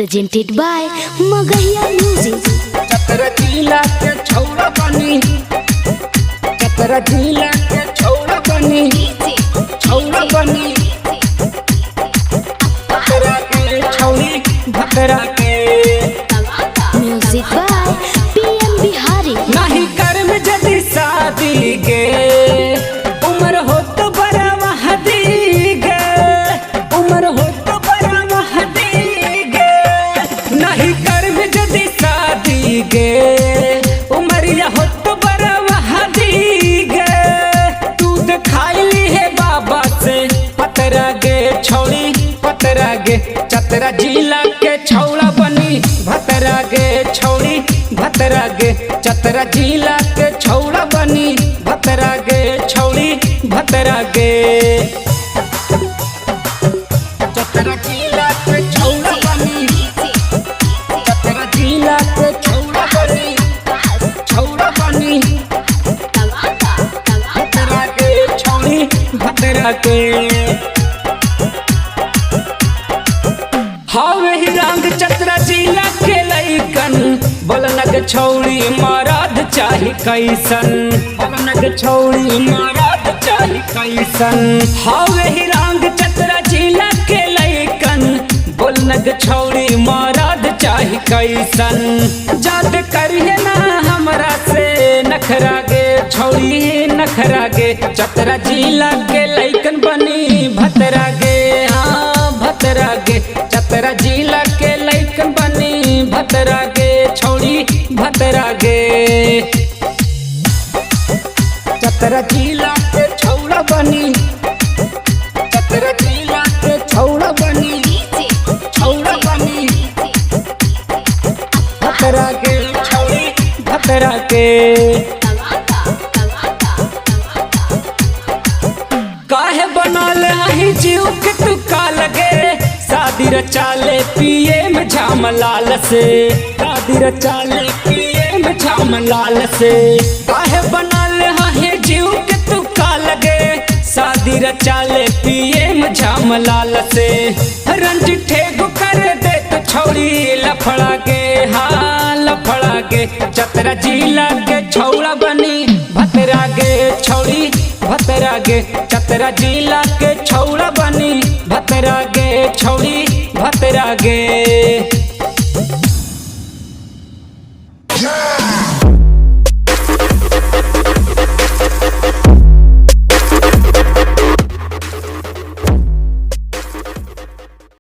Presented by Magahiya Music. Chatra जिला के छौड़ा बनी, चतरा जिला के छौड़ा बनी, छौड़ा बनी, भतरा के छौड़ी, भतरा के। Music by PM Bihari. नहीं कर्म जदि शादी गे, उम्र हो तो बड़ा वहदी गे, उम्र हो तो बड़ा वहदी गे। नहीं कर्म जदि शादी गे, उम्र हो तो बड़ा वहदी गे। दूध खाई ली है बाबा से पतरा गे छौड़ी, पतरा गे। चतरा जिला के छौड़ा बनी, भतरा गे छौड़ी, भतरा गे। चतरा जिला के छौड़ा बनी, भतरा गे छौड़ी, भतरा गे। चतरा जिला के छौड़ा बनी, चतरा जिला के छौड़ा बनी, छौड़ा बनी, भतरा गे छौड़ी, भतरा के। हावे ही रंग चतरा जिला के लैकन, बोलनक छौड़ी मरद चाही कैसन, बोलनक छौड़ी मरद चाही कैसन। हावे ही रंग चतरा जिला के लैकन, बोलनक छौड़ी मरद चाही कैसन। जात करिए ना हमरा से नखरा गे छौड़ी, नखरा गे। चतरा जिला के लैकन बनी, भतरा गे, हाँ भतरा गे। चतरा जिला के लैकन बनी, भतरा गे छौड़ी, भतरा गे। चतरा जिला के छौड़ा बनी, चतरा जिला के छौड़ा बनी, छौड़ा बनी, भतरा के छौड़ी, भतरा के। काहे बनल हही जीव के तू का लगे, शादी रचाले पिए में झाम लाल से, शादी रचाले पिए में झाम लाल से। काहे बनल हही जीव के तू का लगे, शादी रचाले पिए में झाम लाल से। रंज ठेगु कर दे तो छौड़ी लफड़ा के, हाँ लफड़ा के। चतरा जिला के छौड़ा बनी, भतरा गे छौड़ी, भतरा गे। चतरा जिला के छौड़ा बनी, भतरा गे छौड़ी, भतरा गे।